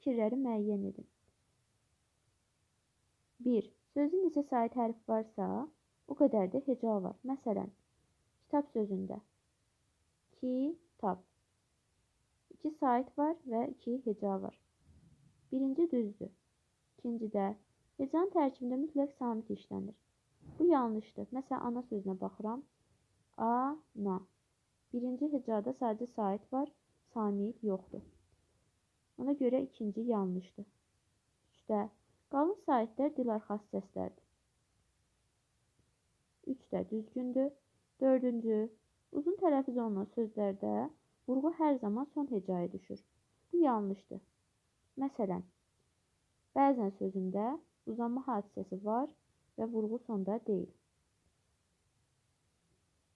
fikirləri müəyyən edin. 1. Sözdə neçə sait hərf varsa, o qədər də heca var. Məsələn, kitab sözündə kitab. 2 sait var və 2 heca var. Birinci düzdür. İkincidə, hecanın tərkibində mütləq samit işlənir. Bu yanlışdır. Məsələn, ana sözünə baxıram. A, na. Birinci hecada sadəcə sait var, samit yoxdur. Ona görə ikinci yanlışdır. Üçdə, qalın saitlər dil arxası səslərdir. Üç də düzgündür. Dördüncü, uzun tələffüz olunan sözlərdə vurğu hər zaman son hecaya düşür. Bu yanlışdır. Məsələn, bəzən sözündə uzanma hadisəsi var və vurğu sonda deyil.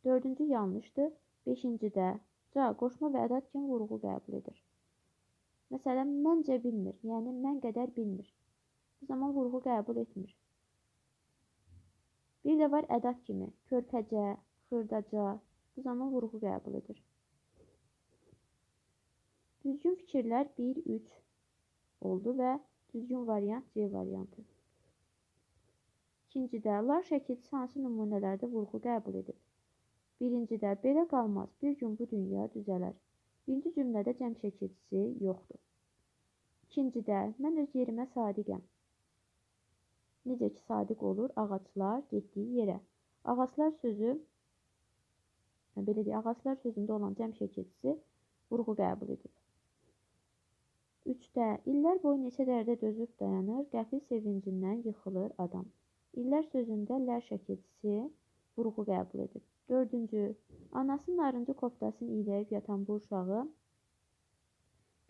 Dördüncü yanlışdır. Beşincidə ca, qoşma və ədəd kimi vurğu qəbul edir. Məsələn, məncə bilmir, yəni mən qədər bilmir. Bu zaman vurğu qəbul etmir. Bir də var ədəd kimi, körpəcə, xırdaca, bu zaman vurğu qəbul edir. Düzgün fikirlər 1, 3 oldu və düzgün variant C variantı. İkincidə, lar şəkilçisi hansı nümunələrdə vurğu qəbul edib? Birincidə, belə qalmaz, bir gün bu dünya düzələr. Birinci cümlədə cəm şəkilçisi yoxdur. İkincidə, mən öz yerimə sadiqəm. Necə ki, sadiq olur ağaclar getdiyi yerə. Ağaclar sözü, belə deyək, ağaclar sözündə olan cəm şəkilçisi vurğu qəbul edib. Üçdə, illər boyu neçə dərdə dözüb dayanır, qəfil sevincindən yıxılır adam. İllər sözündə lər şəkilçisi vurğu qəbul edib. Dördüncü, anasının narıncı koftasını iyləyib yatan bu uşağı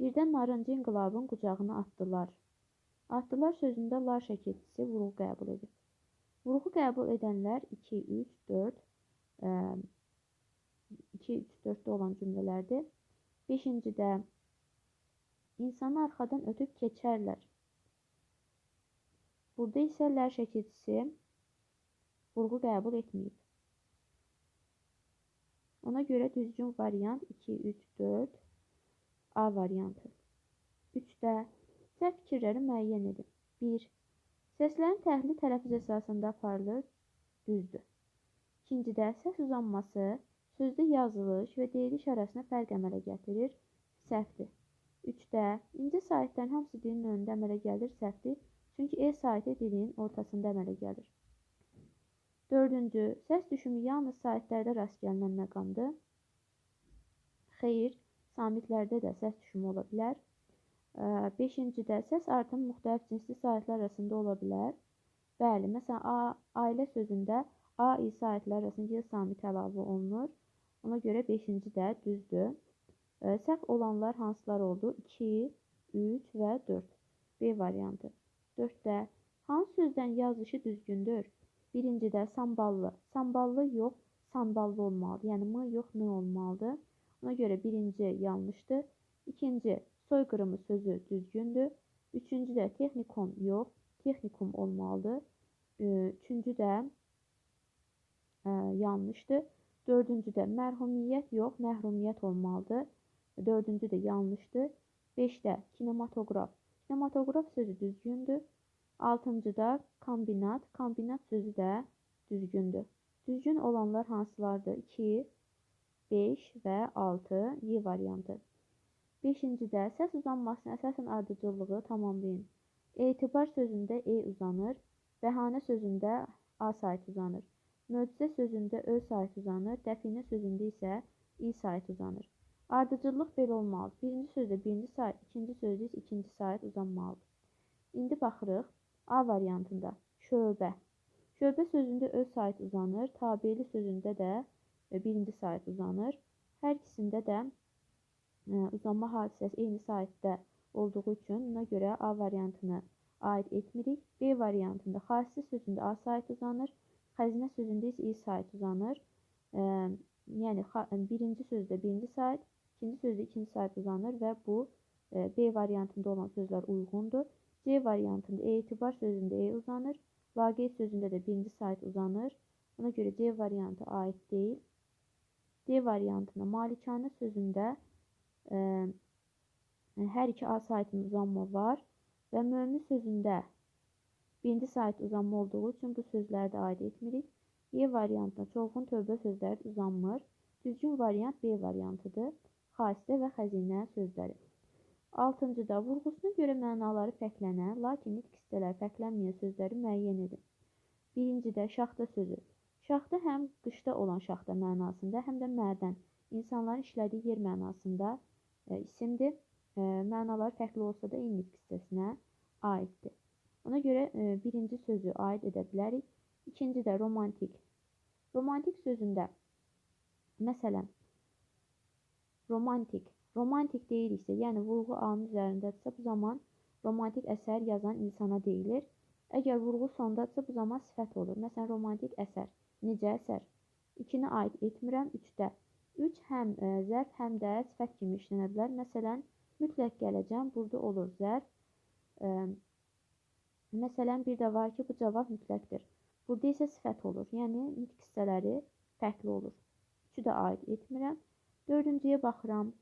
birdən narıncı inqilabın qucağına atdılar. Atdılar sözündə lar şəkilçisi vurğu qəbul edib. Vurğu qəbul edənlər 2, 3, 4, 2, 3, 4-də olan cümlələrdir. Beşincidə, insanı arxadan ötüb keçərlər. Burada isə lər şəkilçisi vurğu qəbul etməyib. Ona görə düzgün variant 2, 3, 4, A variantı. 3-də səhv fikirləri müəyyən edin. 1. Səslərin təhlili tələffüz əsasında aparılır, düzdür. İkincidə səs uzanması sözdə yazılış və deyiliş arasında fərq əmələ gətirir, səhvdir. 3-də incə saitlərin hamısı dilin önündə əmələ gəlir, səhvdir. Çünki E saiti dilin ortasında əmələ gəlir. Dördüncü, səs düşümü yalnız saitlərdə rast gəlinən məqamdır. Xeyr, samitlərdə də səs düşümü ola bilər. Beşincidə, səs artımı müxtəlif cinsli saitlər arasında ola bilər. Bəli, məsələn, A, ailə sözündə A, İ saitlər arasında Y samiti əlavə olunur. Ona görə beşinci də düzdür. Səhv olanlar hansılar oldu? 2, 3 və 4. B variantı. 4-də, hansı sözdən yazılışı düzgündür? Birincidə samballı. Samballı yox, sanballı olmalıdır. Yəni M yox, N olmalıdır. Ona görə birinci yanlışdır. İkinci, soyqırımı sözü düzgündür. Üçüncü də texnikum yox, texnikum olmalıdır. Üçüncü də yanlışdır. Dördüncü də mərhumiyyət yox, məhrumiyyət olmalıdır. Dördüncü də yanlışdır. Beşdə kinematoqraf. Kinematoqraf sözü düzgündür. Altıncıda kombinat. Kombinat sözü də düzgündür. Düzgün olanlar hansılardır? 2, 5 və 6 Y variantı. Beşincidə səs uzanmasının əsasən ardıcıllığı tamamlayın. Etibar sözündə E uzanır, bəhanə sözündə A sait uzanır. Möcüzə sözündə Ö sait uzanır, dəfinə sözündə isə İ sait uzanır. Ardıcıllıq belə olmalıdır. Birinci sözdə birinci sait, ikinci sözdə isə ikinci sait uzanmalıdır. İndi baxırıq A variantında şöbə. Şöbə sözündə Ö sait uzanır, tabeli sözündə də birinci sait uzanır. Hər ikisində də uzanma hadisəsi eyni saitdə olduğu üçün buna görə A variantını aid etmirik. B variantında xasiyyət sözündə A sait uzanır, xəzinə sözündə isə İ sait uzanır. Yəni birinci sözdə birinci sait, ikinci sözdə ikinci sait uzanır və bu B variantında olan sözlər uyğundur. C variantında etibar sözündə E uzanır, laqeyd sözündə də birinci sait uzanır. Ona görə C variantı aid deyil. D variantında malikanə sözündə Hər iki A saitində uzanma var və mömin sözündə birinci sait uzanma olduğu üçün bu sözləri də aid etmirik. Y variantına çovğun, tövbə sözləri də uzanmır. Düzgün variant B variantıdır. Xasiyyət və xəzinə sözləri. Altıncıda vurğusuna görə mənaları fərqlənən, lakin nitq hissələri fərqlənməyən sözləri müəyyən edin. Birincidə şaxta sözü. Şaxta həm qışda olan şaxta mənasında, həm də mədən, insanların işlədiyi yer mənasında isimdir. Mənaları fərqli olsa da eyni nitq hissəsinə aiddir. Ona görə birinci sözü aid edə bilərik. İkinci də romantik. Romantik sözündə məsələn romantik. Romantik deyiriksə, yəni vurğu A-nın üzərindədirsə, bu zaman romantik əsər yazan insana deyilir. Əgər vurğu sondadırsa, bu zaman sifət olur. Məsələn, romantik əsər. Necə əsər? 2-ni aid etmirəm. 3-də. 3 həm zərf, həm də sifət kimi işlənə bilər. Məsələn, mütləq gələcəm. Burada olur zərf. Məsələn, bir də var ki, bu cavab mütləqdir. Burada isə sifət olur. Yəni, nitq hissələri fərqli olur. 3-ü də aid etmirəm. Dördüncüyə baxıram.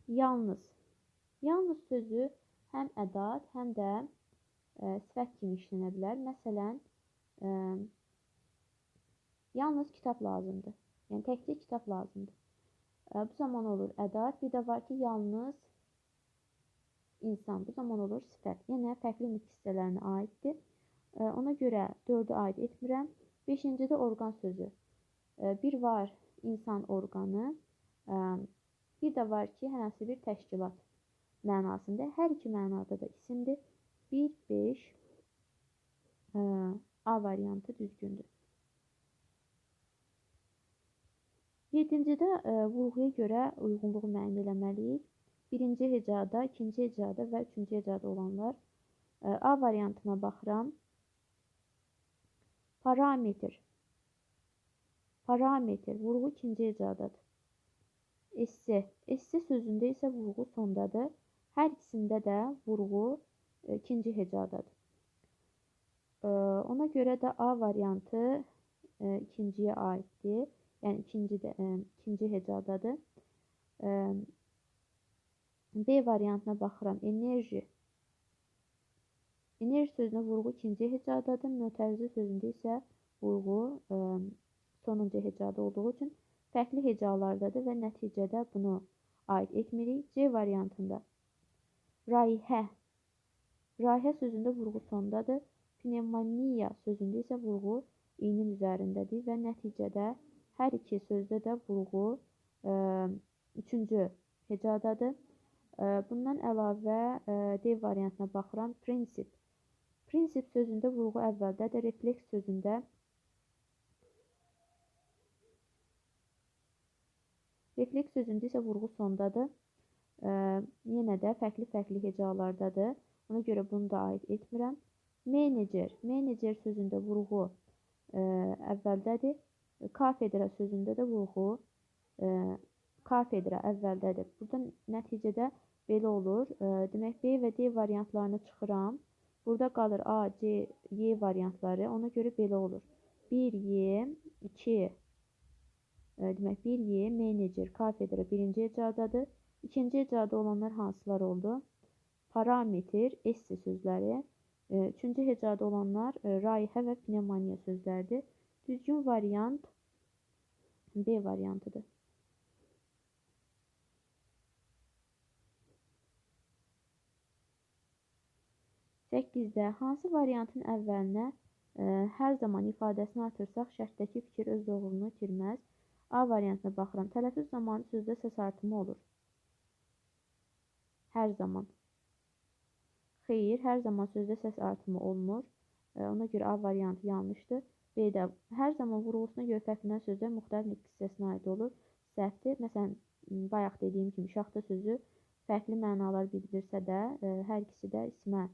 Yalnız. Yalnız sözü həm ədat, həm də sifət kimi işlənə bilər. Məsələn, yalnız kitab lazımdır. Yəni, təkcə kitab lazımdır. Bu zaman olur ədat. Bir də var ki, yalnız insan. Bu zaman olur sifət. Yenə fərqli nitq hissələrinə aiddir. Ona görə 4-ü aid etmirəm. 5-ci də orqan sözü. Bir var insan orqanı, bir də var ki, hər hansı bir təşkilat mənasında. Hər iki mənada da isimdir. 1, 5, A variantı düzgündür. 7-cidə vurğuya görə uyğunluğu müəyyən eləməliyik. Birinci hecada, ikinci hecada və üçüncü hecada olanlar. A variantına baxıram. Parametr. Parametr. Vurğu ikinci hecadadır. Esse. Esse sözündə isə vurğu sondadır. Hər ikisində də vurğu ikinci hecadadır. Ona görə də A variantı ikinciyə aiddir. Yəni ikinci hecadadır. B variantına baxıram. Enerji. Enerji sözünə vurğu ikinci hecadadır. Mötərizə sözündə isə vurğu sonuncu hecada olduğu üçün fərqli hecalardadır və nəticədə bunu aid etmirik. C variantında rayhə. Rayhə sözündə vurğu sondadır. Pnevmoniya sözündə isə vurğu i'nin üzərindədir və nəticədə hər iki sözdə də vurğu üçüncü hecadadır. Bundan əlavə D variantına baxıram. Prinsip. Prinsip sözündə vurğu əvvəldədir. Refleks sözündə isə vurğu sondadır. Yenə də fərqli-fərqli hecalardadır. Ona görə bunu da aid etmirəm. Menecer. Menecer sözündə vurğu əvvəldədir. Kafedra sözündə də vurğu kafedra əvvəldədir. Burada nəticədə belə olur. Demək, B və D variantlarını çıxıram. Burada qalır A, C, Y variantları. Ona görə belə olur. 1, Y, 2, demək, 1, Y, menecer, kafedra birinci hecadadır. İkinci hecada olanlar hansılar oldu? Parametr, esse sözləri. Üçüncü hecada olanlar rayhə və pnevmoniya sözləridir. Düzgün variant B variantıdır. Səkkizdə hansı variantın əvvəlinə hər zaman ifadəsini artırsaq, şərtdəki fikir öz doğruluğunu itirməz? A variantına baxıram. Tələffüz zamanı sözdə səs artımı olur. Hər zaman. Xeyr, hər zaman sözdə səs artımı olmur. Ona görə A variantı yanlışdır. B-də hər zaman vurğusuna görə fərqlənən sözlər müxtəlif nitq hissəsinə aid olur. Səhvdir. Məsələn, bayaq dediyim kimi şaxta sözü fərqli mənalar bildirsə də, hər ikisi də ismə,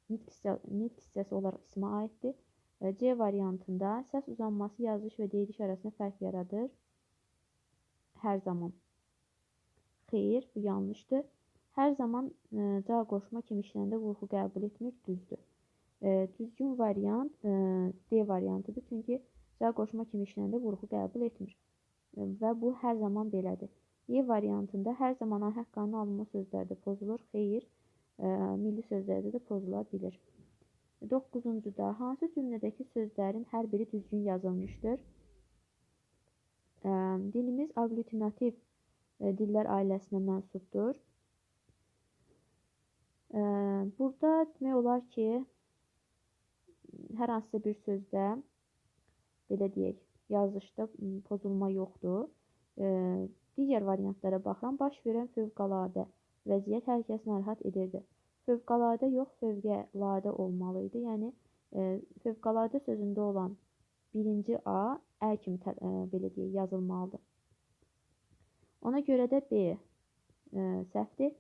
nitq hissəsi olaraq ismə aiddir. C variantında səs uzanması yazış və deyiliş arasında fərq yaradır. Hər zaman. Xeyr, bu yanlışdır. Hər zaman ca qoşma kimi işləndə vurğu qəbul etmir, düzdür. Düzgün variant D variantıdır. Çünki ca qoşma kimi işləndə vurğu qəbul etmir. Və bu hər zaman belədir. Y variantında hər zaman ahəng qanunu alınma sözlərdə pozulur. Xeyr, milli sözlərdə də pozula bilir. 9-cu-da hansı cümlədəki sözlərin hər biri düzgün yazılmışdır? Dilimiz aglutinativ dillər ailəsinə mənsubdur. Burada demək olar ki, hər hansısa bir sözdə, belə deyək, yazışda pozulma yoxdur. Digər variantlara baxıram. Baş verən fövqəladə vəziyyət hər kəs narahat edirdi. Fövqəladə yox, fövqəladə olmalı idi. Yəni, fövqəladə sözündə olan birinci A, Ə kimi belə deyək, yazılmalıdır. Ona görə də B səhvdir.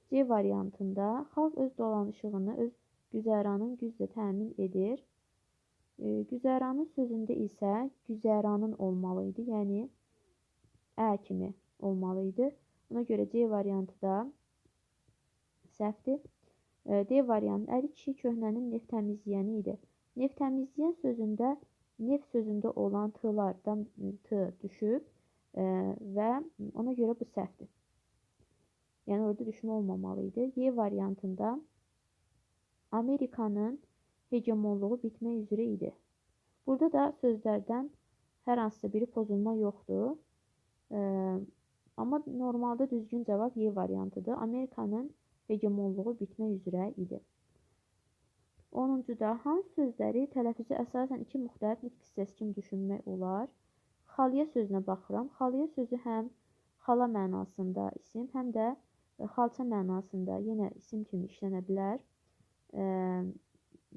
C variantında xalq öz dolanışığını, öz güzəranın güclə təmin edir. Güzəranın sözündə isə güzəranın olmalı idi. Yəni, Ə kimi olmalı idi. Ona görə C variantı da səhvdir. D variantı Əli kişi köhnənin neft təmizləyəni idi. Neft təmizləyən sözündə neft sözündə olan T-lardan T düşüb və ona görə bu səhvdir. Yəni, orada düşmə olmamalı idi. Y variantında Amerikanın hegemonluğu bitmək üzrə idi. Burada da sözlərdən hər hansısa biri pozulma yoxdur. Amma normalda düzgün cavab Y variantıdır. Amerikanın hegemonluğu bitmək üzrə idi. 10-cu-da hansı sözləri tələffüzə əsasən iki müxtəlif nitq hissəsi kimi düşünmək olar? Xalya sözünə baxıram. Xalya sözü həm xala mənasında isim, həm də xalça mənasında yenə isim kimi işlənə bilər.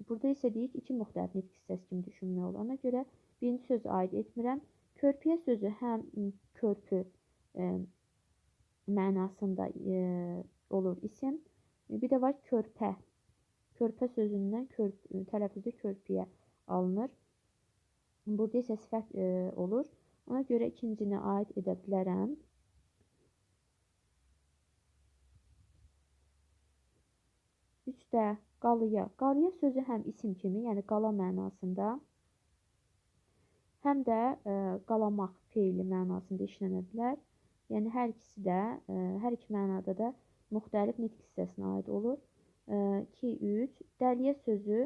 Burada isə deyik, iki müxtəlif nitq hissəsi kimi düşünmək olar. Ona görə birinci sözü aid etmirəm. Körpüyə sözü həm körpü mənasında olur isim. Bir də var körpə. Körpə sözündən tələffüzdə körpüyə alınır. Burada isə sifət olur. Ona görə ikincini aid edə bilərəm. 3-də qalıya. Qalıya sözü həm isim kimi, yəni qala mənasında, həm də qalamaq feili mənasında işlənə bilər. Yəni, hər ikisi də, hər iki mənada da müxtəlif nitq hissəsinə aid olur. 2, 3. Dəliyə sözü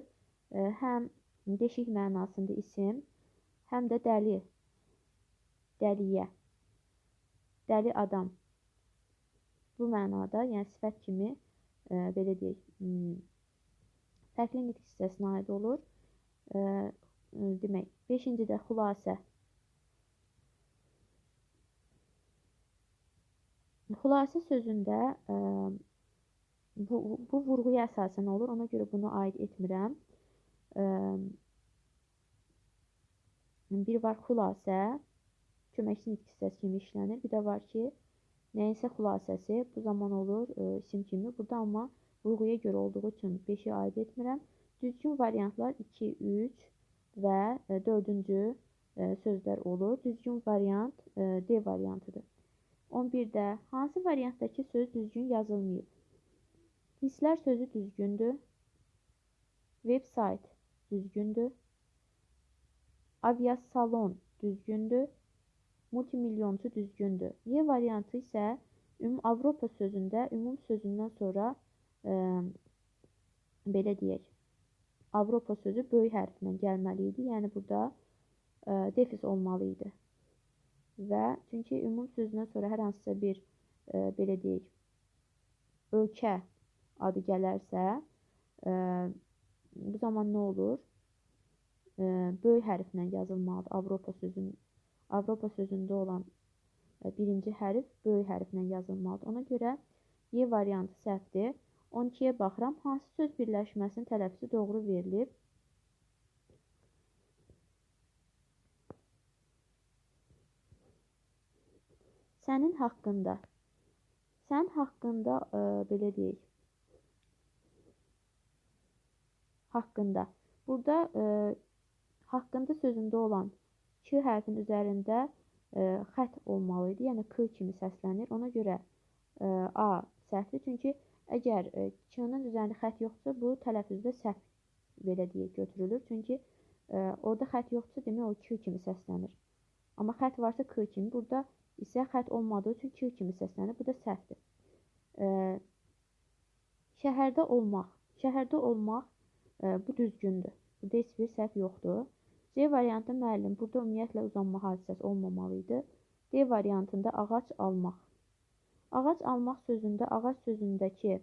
həm deşik mənasında isim, həm də dəli, dəliyə, dəli adam. Bu mənada, yəni sifət kimi, belə deyək, fərqli nitq hissəsinə aid olur. Demək, 5-ci də xülasə. Xülasə sözündə bu vurğuya əsasən olur, ona görə bunu aid etmirəm. Bir var xülasə, köməkçi nitq hissəsi kimi işlənir. Bir də var ki, nəyinsə xülasəsi bu zaman olur isim kimi. Burada amma vurğuya görə olduğu üçün 5-i aid etmirəm. Düzgün variantlar 2, 3 və 4-cü sözlər olur. Düzgün variant D variantıdır. 11-də hansı variantdakı söz düzgün yazılmayıb? Hisslər sözü düzgündür. Website düzgündür. Aviasalon düzgündür. Multimilyonçu düzgündür. Y variantı isə Avropa sözündə ümum sözündən sonra belə deyək, Avropa sözü böyük hərflə gəlməli idi. Yəni burada defis olmalı idi. Və çünki ümum sözündən sonra hər hansısa bir belə deyək, ölkə adı gələrsə, bu zaman nə olur? Böyük hərflə yazılmalıdır. Avropa sözündə olan birinci hərf böyük hərflə yazılmalıdır. Ona görə Y variantı səhvdir. 12-yə baxıram. Hansı söz birləşməsinin tələffüzü doğru verilib? Sənin haqqında. Sən haqqında, belə deyək. Haqqında. Burada haqqında sözündə olan Q hərfinin üzərində xətt olmalı idi. Yəni K kimi səslənir. Ona görə A səhvdir. Çünki əgər Q-nın üzərində xətt yoxdursa, bu tələffüzdə səhv belə deyək götürülür. Çünki orada xətt yoxdursa, demək o Q kimi səslənir. Amma xətt varsa K kimi. Burada isə xətt olmadığı üçün Q kimi səslənir. Bu da səhvdir. Şəhərdə olmaq. Şəhərdə olmaq bu düzgündür. Burada heç bir səhv yoxdur. C variantı müəllim. Burada ümumiyyətlə uzanma hadisəsi olmamalı idi. D variantında ağac almaq. Ağac almaq sözündə ağac sözündəki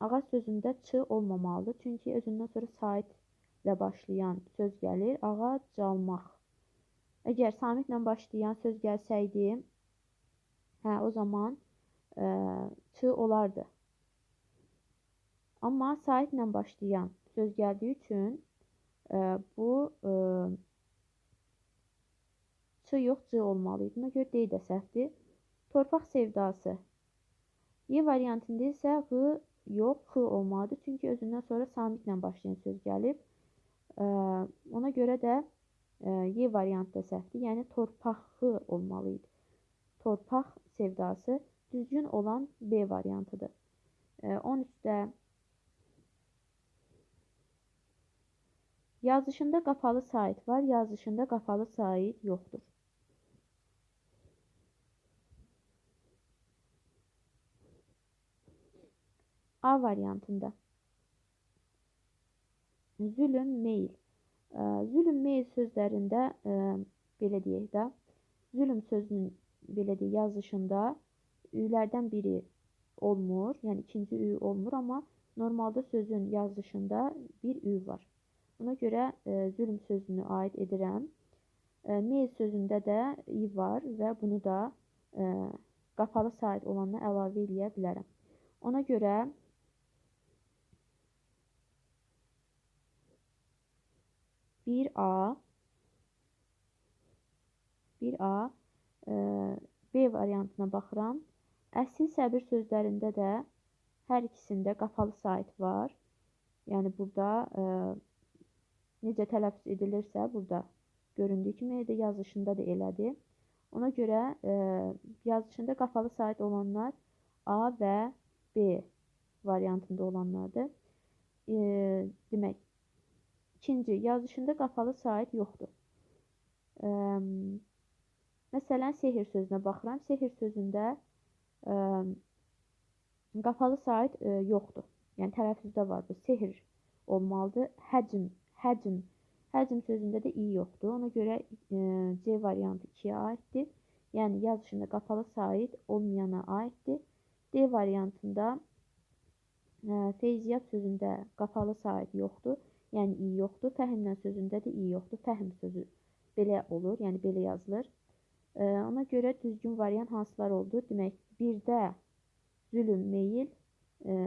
ağac sözündə ç olmamalıdır. Çünki özündən sonra saitlə başlayan söz gəlir. Ağac almaq. Əgər samitlə başlayan söz gəlsəydi, hə, o zaman ç olardı. Amma saitlə başlayan söz gəldiyi üçün bu ç yox, c olmalı idi. Buna görə D də səhvdir. Torpaq sevdası. Y variantında isə Ğ yox, X olmalıdır. Çünki özündən sonra samitlə başlayan söz gəlib. Ona görə də Y variantı da səhvdir. Yəni torpaxı olmalı idi. Torpaq sevdası düzgün olan B variantıdır. 13-də yazışında qapalı sait var, yazışında qapalı sait yoxdur. A variantında zülüm, meyl. Zülüm, meyl sözlərində belə deyək də, zülüm sözünün belə deyək yazışında ülərdən biri olmur, yəni ikinci ü olmur, amma normalda sözün yazışında bir ü var. Buna görə zülüm sözünü aid edirəm. Meyl sözündə də i var və bunu da qapalı sait olanına əlavə eləyə bilərəm. Ona görə bir A, B variantına baxıram. Əsil səbir sözlərində də hər ikisində qapalı sait var. Yəni burada necə tələffüz edilirsə, burada göründüyü kimi elə də yazışında da elədir. Ona görə yazışında qapalı sait olanlar A və B variantında olanlardır. Demək, ikinci, yazışında qapalı sait yoxdur. Məsələn, sehir sözünə baxıram. Sehir sözündə qapalı sait yoxdur. Yəni, tələffüzdə var bu. Sehir olmalıdır. Həcm, həcm. Həcm sözündə də i yoxdur. Ona görə C variantı 2-yə aiddir. Yəni, yazışında qapalı sait olmayana aiddir. D variantında feyziyab sözündə qapalı sait yoxdur. Yəni, i yoxdur. Fəhimlə sözündə də i yoxdur. Fəhm sözü belə olur, yəni belə yazılır. Ona görə düzgün variant hansılar oldu? Demək, birdə zülüm, meyil,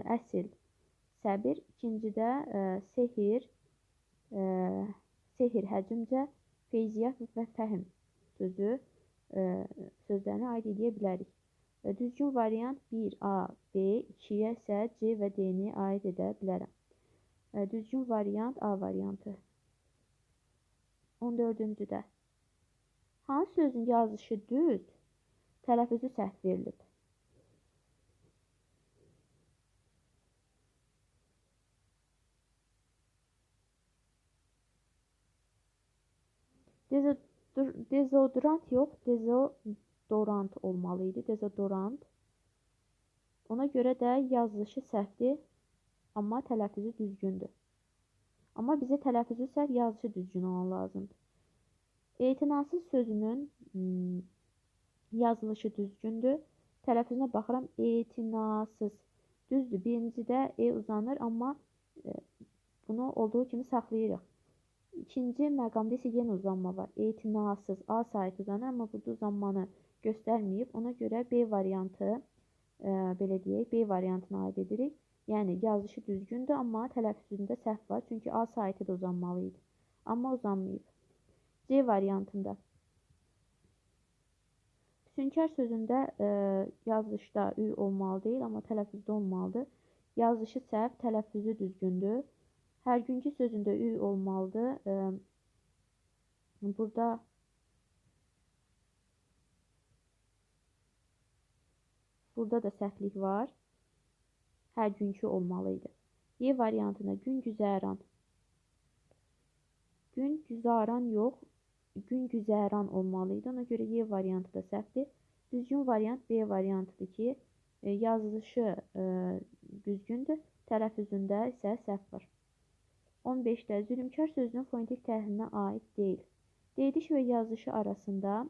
əsil, səbir. İkincidə sehir, sehir həcmcə, feyziyab və fəhm sözü sözlərinə aid edə bilərik. Düzgün variant 1, A, B, 2-yə isə C və D-ni aid edə bilərəm. Düzgün variant A variantı. 14-cüdə. Hansı sözün yazışı düz, tələffüzü səhv verilib? Dezodorant yox, dezodorant olmalı idi. Dezodorant. Ona görə də yazılışı səhvdir, amma tələffüzü düzgündür. Amma bizə tələffüzü səhv, yazışı düzgün olan lazımdır. Etinasız sözünün yazılışı düzgündür. Tələffüzünə baxıram, etinasız. Düzdür, birincidə e uzanır, amma bunu olduğu kimi saxlayırıq. İkinci məqamda isə yenə uzanma var. Etinasız, A sait uzanır, amma burada uzanmanı göstərməyib. Ona görə B variantı, belə deyək, B variantına aid edirik. Yəni, yazışı düzgündür, amma tələffüzündə səhv var. Çünki A saiti də uzanmalı idi. Amma uzanmayıb. C variantında. Füsunkar sözündə yazılışda ü olmalı deyil, amma tələffüzdə olmalıdır. Yazılışı səhv, tələffüzü düzgündür. Hər günkü sözündə ü olmalıdır. Burada da səhvlik var. Hər günkü olmalı idi. Y variantında gün güzəran. Gün güzaran yox, Gün güzəran olmalı idi. Ona görə Y variantı da səhvdir. Düzgün variant B variantıdır ki, yazılışı düzgündür. Tələffüzündə isə səhv var. 15-də zülmkar sözünün fonetik təhlilinə aid deyil. Deyiliş və yazılışı arasında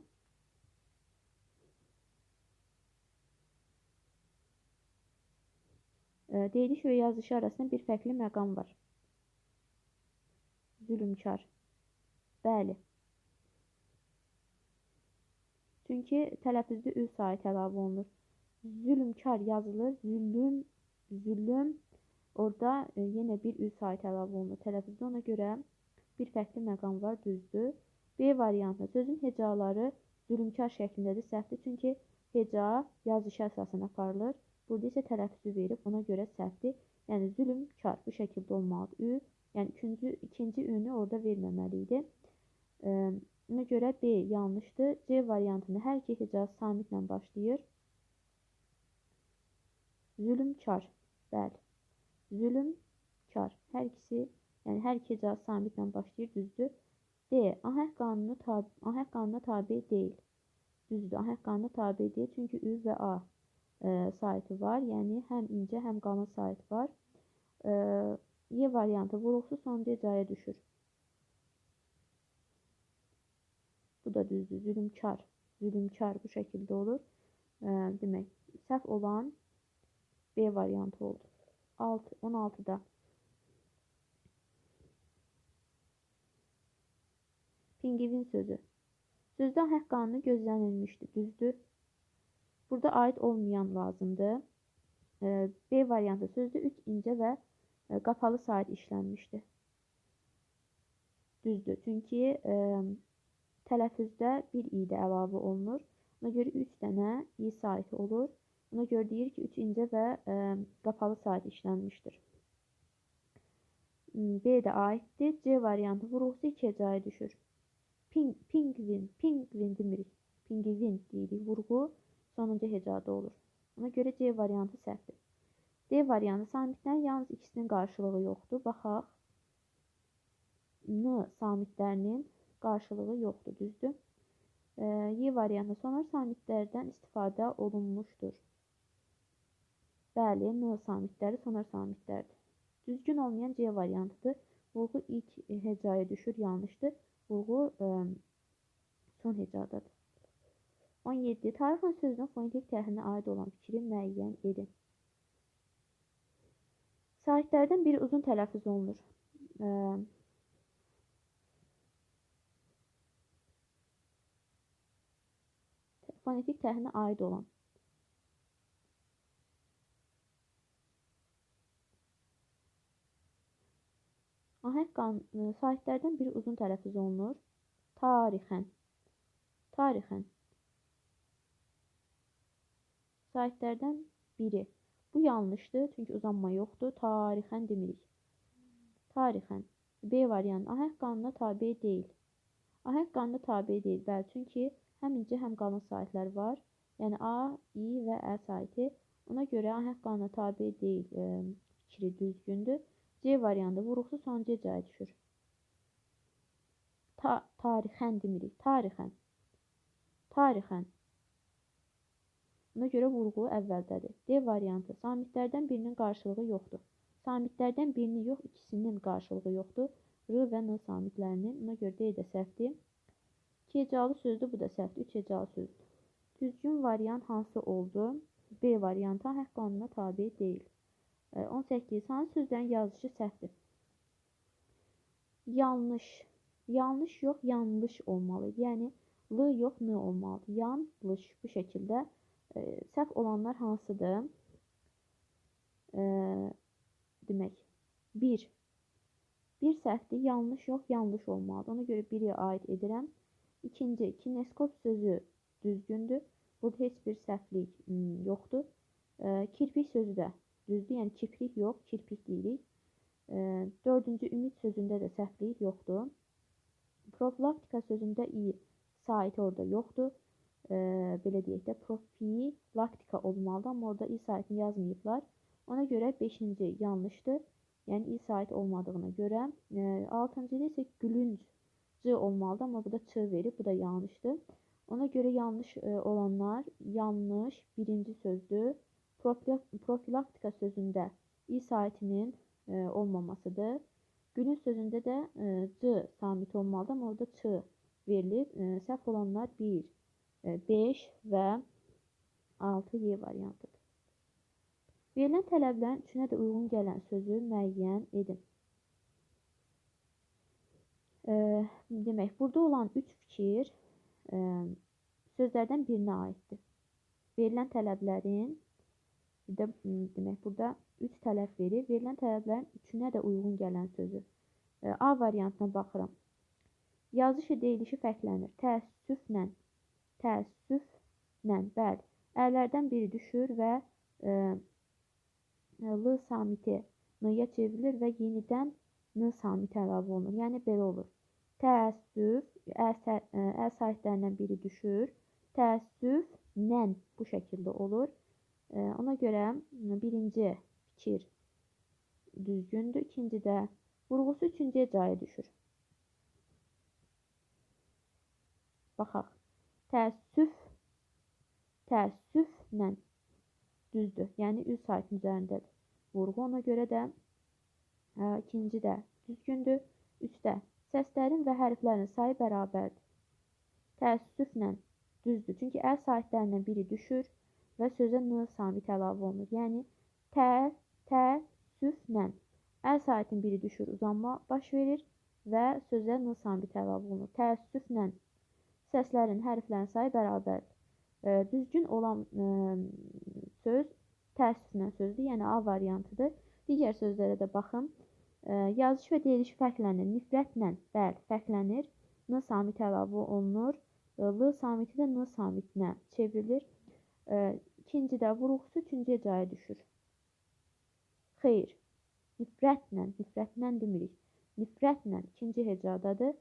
bir fərqli məqam var. Zülmkar. Bəli. Çünki tələffüzdə ü sait əlavə olunur. Zülmkar yazılır. Zülüm, zülüm. Orada yenə bir ü sait əlavə olunur. Tələffüzdə ona görə bir fərqli məqam var, düzdür. B variantı. Sözün hecaları zülmkar şəklindədir, səhvdir. Çünki heca yazışı əsasən aparılır. Burada isə tələffüzü verib, ona görə səhvdir. Yəni zülmkar bu şəkildə olmalıdır. Ü, yəni ikinci ünü orada verməməli idi. Ona görə B yanlışdır. C variantında hər iki heca samitlə başlayır. Zülmkar. Bəli. Zülmkar. Hər ikisi, yəni hər iki heca samitlə başlayır, düzdür. D. Ahəng qanununa tabe deyil. Düzdür. Ahəng qanununa tabe deyil. Çünki Ü və A saiti var. Yəni həm incə, həm qalın sait var. Y variantı vurğusuz sonuncu hecaya düşür. Bu da düzdür. Zülmkar. Zülmkar bu şəkildə olur. Demək, səhv olan B variantı oldu. 16-da. Pingvin sözü. Sözdə ahəng qanunu gözlənilmişdi. Düzdür. Burada aid olmayan lazımdır. B variantı. Sözdə 3 incə və qapalı sait işlənmişdi. Düzdür. Çünki tələffüzdə bir i də əlavə olunur. Ona görə 3 dənə i saiti olur. Ona görə deyir ki, 3 incə və qapalı sait işlənmişdir. B də aiddir. C variantı vurğusu 2 hecaya düşür. Pingvin, pingvin demirik. Pingvin deyirik. Vurğu sonuncu hecada olur. Ona görə C variantı səhvdir. D variantı samitlərin yalnız ikisinin qarşılığı yoxdur. Baxaq. N samitlərinin qarşılığı yoxdur, düzdür. Y variantı sonor samitlərdən istifadə olunmuşdur. Bəli, N samitləri sonor samitlərdir. Düzgün olmayan C variantıdır. Vurğu ilk hecaya düşür, yanlışdır. Vurğu son hecadadır. 17. Tarixən sözünün fonetik təhlilinə aid olan fikri müəyyən edin. Saitlərdən biri uzun tələffüz olunur. Fonetik təhlilinə aid olan. Ahəng qanunu saitlərdən biri uzun tələffüz olunur. Tarixən. Tarixən. Saitlərdən biri. Bu yanlışdır, çünki uzanma yoxdur. Tarixən demirik. Tarixən. B variantı. Ahəng qanununa tabe deyil. Ahəng qanununa tabe deyil. Bəli, çünki həm incə, həm qalın saitlər var. Yəni A, I və Ə saiti. Ona görə ahəng qanununa tabe deyil fikri düzgündür. C variantı. Vurğusu sonuncu hecaya düşür. Tarixən demirik. Tarixən. Tarixən. Ona görə vurğu əvvəldədir. D variantı. Samitlərdən birinin qarşılığı yoxdur. Samitlərdən birinin yox, ikisinin qarşılığı yoxdur. R və N samitlərinin. Ona görə D də səhvdir. 2 hecalı sözdür, bu da səhvdir. 3 hecalı sözdür. Düzgün variant hansı oldu? B variantı ahəng qanununa tabe deyil. 18. Hansı sözlərin yazılışı səhvdir? Yanlış. Yanlış yox, yanlış olmalıdır. Yəni L yox, N olmalıdır. Yanlış. Bu şəkildə. Səhv olanlar hansıdır? Demək, 1. 1 səhvdir. Yanlış yox, yanlış olmalıdır. Ona görə 1-ə aid edirəm. İkinci, kineskop sözü düzgündür. Burada heç bir səhvlik yoxdur. Kirpik sözü də düzdür. Yəni kiprik yox, kirpik deyirik. Dördüncü, ümid sözündə də səhvlik yoxdur. Profilaktika sözündə i saiti orada yoxdur. Belə deyək də, profilaktika olmalıdır, amma orada i saitini yazmayıblar. Ona görə 5-ci yanlışdır. Yəni i saiti olmadığına görə. 6-cıda isə gülünc C olmalıdır, amma burada Ç verib, bu da yanlışdır. Ona görə yanlış olanlar yanlış birinci sözdür. Profilaktika sözündə İ saitinin olmamasıdır. Günün sözündə də C samiti olmalıdır, amma orada Ç verilib. Səhv olanlar 1, 5 və 6 Y variantıdır. Verilən tələblərin üçünə də uyğun gələn sözü müəyyən edin. Demək, burada olan 3 fikir sözlərdən birinə aiddir. Verilən tələblərin, demək, burada 3 tələb verir. Verilən tələblərin üçünə də uyğun gələn sözü. A variantına baxıram. Yazış və deyilişi fərqlənir. Təəssüflə, təəssüflə, bəli. Ələrdən biri düşür və L samiti N-ya çevrilir və yenidən N samiti əlavə olunur. Yəni, belə olur. Təəssüf, Ə saitlərindən biri düşür. Təəssüflə bu şəkildə olur. Ona görə birinci fikir düzgündür. İkincidə vurğusu üçüncü hecaya düşür. Baxaq. Təəssüf, təəssüflə düzdür. Yəni, ü saitin üzərindədir vurğu. Ona görə də ikinci də düzgündür. Üçdə səslərin və hərflərin sayı bərabərdir. Təəssüflə düzdür. Çünki ə saitlərindən biri düşür və sözə n samit əlavə olunur. Yəni, tə, təəssüflə ə saitin biri düşür, uzanma baş verir və sözə n samit əlavə olunur. Təəssüflə səslərin, hərflərin sayı bərabərdir. Düzgün olan söz təəssüflə sözdür, yəni A variantıdır. Digər sözlərə də baxın. Yazış və deyiliş fərqlənir. Nifrətlə, bəli, fərqlənir. N samiti əlavə olunur. L samiti də N samitinə çevrilir. İkincidə vurğusu üçüncü hecaya düşür. Xeyr, nifrətlə, nifrətlə demirik. Nifrətlə ikinci hecadadır.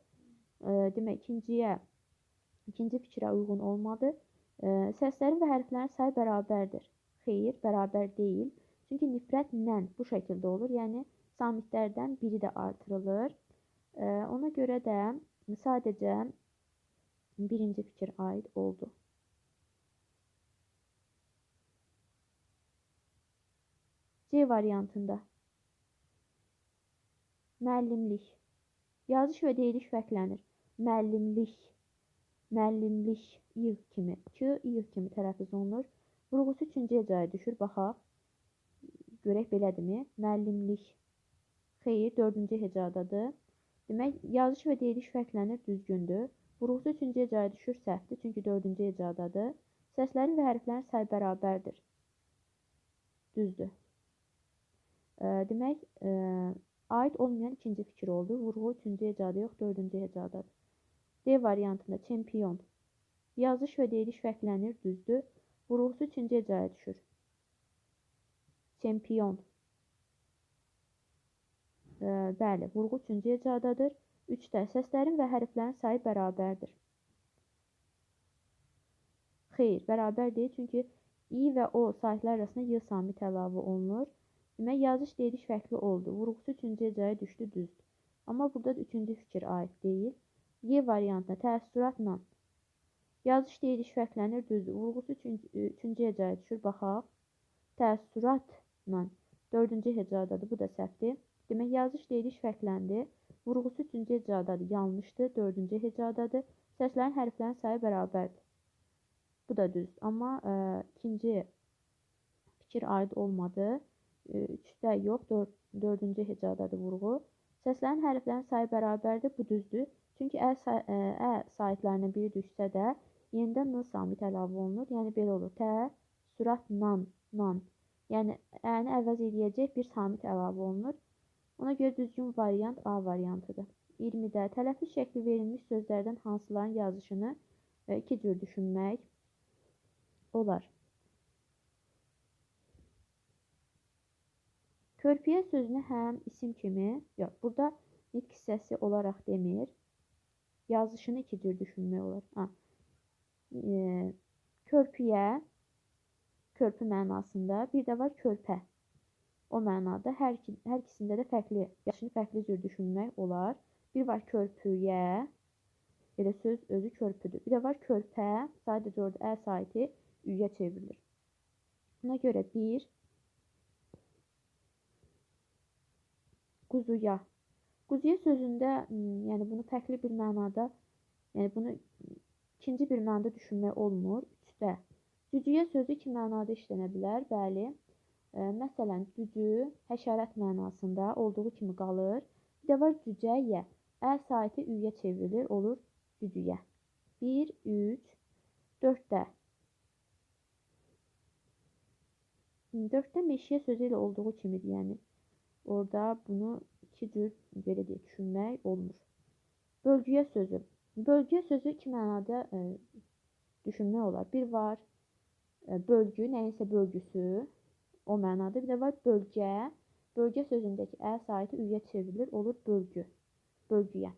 Demək, ikinci fikrə uyğun olmadı. Səslərin və hərflərin sayı bərabərdir. Xeyr, bərabər deyil. Çünki nifrətlə bu şəkildə olur. Yəni, samitlərdən biri də artırılır. Ona görə də sadəcə birinci fikir aid oldu. C variantında müəllimlik. Yazış və deyiliş fərqlənir. Müəllimlik, müəllimlik, i kimi, k, i kimi tələffüz olunur. Vurğusu üçüncü hecaya düşür. Baxaq. Görək belədirmi? Müəllimlik. Xeyr, dördüncü hecadadır. Demək, yazış və deyiliş fərqlənir, düzgündür. Vurğusu üçüncü hecaya düşür, səhvdir. Çünki dördüncü hecadadır. Səslərin və hərflərin sayı bərabərdir. Düzdür. Demək, aid olmayan ikinci fikir oldu. Vurğu üçüncü hecada yox, dördüncü hecadadır. D variantında çempion. Yazış və deyiliş fərqlənir, düzdür. Vurğusu üçüncü hecaya düşür. Çempion. Bəli, vurğu üçüncü hecadadır. Üçdə səslərin və hərflərin sayı bərabərdir. Xeyr, bərabər deyil, çünki i və o saitlər arasında y samit əlavə olunur. Demək, yazış deyiliş fərqli oldu. Vurğusu üçüncü hecaya düşdü, düzdür. Amma burada da üçüncü fikir aid deyil. Y variantına təəssüratla yazış deyiliş fərqlənir, düzdür. Vurğusu üçüncü hecaya düşür, baxaq. Təəssüratla dördüncü hecadadır, bu da səhvdir. Demək, yazış deyiliş fərqləndi. Vurğusu üçüncü hecadadır, yanlışdır, dördüncü hecadadır. Səslərin, hərflərin sayı bərabərdir. Bu da düz. Amma ikinci fikir aid olmadı. Üçdə yox, dördüncü hecadadır vurğu. Səslərin, hərflərin sayı bərabərdir, bu düzdür. Çünki ə saitlərindən biri düşsə də yenidən n samit əlavə olunur. Yəni, belə olur. Tə, sürət, nan, nan. Yəni, əni əvəz eləyəcək bir samit əlavə olunur. Ona görə düzgün variant A variantıdır. 20-də tələffüz şəkli verilmiş sözlərdən hansıların yazışını iki cür düşünmək olar. Körpüyə sözünü həm isim kimi, yox, burada nitq hissəsi olaraq demir, yazışını iki cür düşünmək olar. Körpüyə, körpü mənasında, bir də var körpə. O mənada hər ikisində də fərqli, yazışını fərqli cür düşünmək olar. Bir var körpüyə, Elə söz özü körpüdür. Bir də var körpə, sadəcə orada ə saiti ü-yə çevrilir. Buna görə 1 quzuya. Quzuya sözündə, yəni bunu fərqli bir mənada, yəni bunu ikinci bir mənada düşünmək olmur. 3-də cücüyə sözü iki mənada işlənə bilər. Bəli. Məsələn, cücü həşərat mənasında olduğu kimi qalır. Bir də var cücəyə. Ə saiti ü-yə çevrilir, olur cücüyə. 1, 3, 4-də. 4-də meşiyə sözü ilə olduğu kimidir. Yəni orada bunu iki cür belə deyək, düşünmək olmur. Bölgüyə sözü. Bölgüyə sözü iki mənada düşünmək olar. Bir var bölgü, nəyinsə bölgüsü o mənada. Bir də var bölgə. Bölgə sözündəki ə saiti ü-yə çevrilir, olur bölgü. Bölgüyə.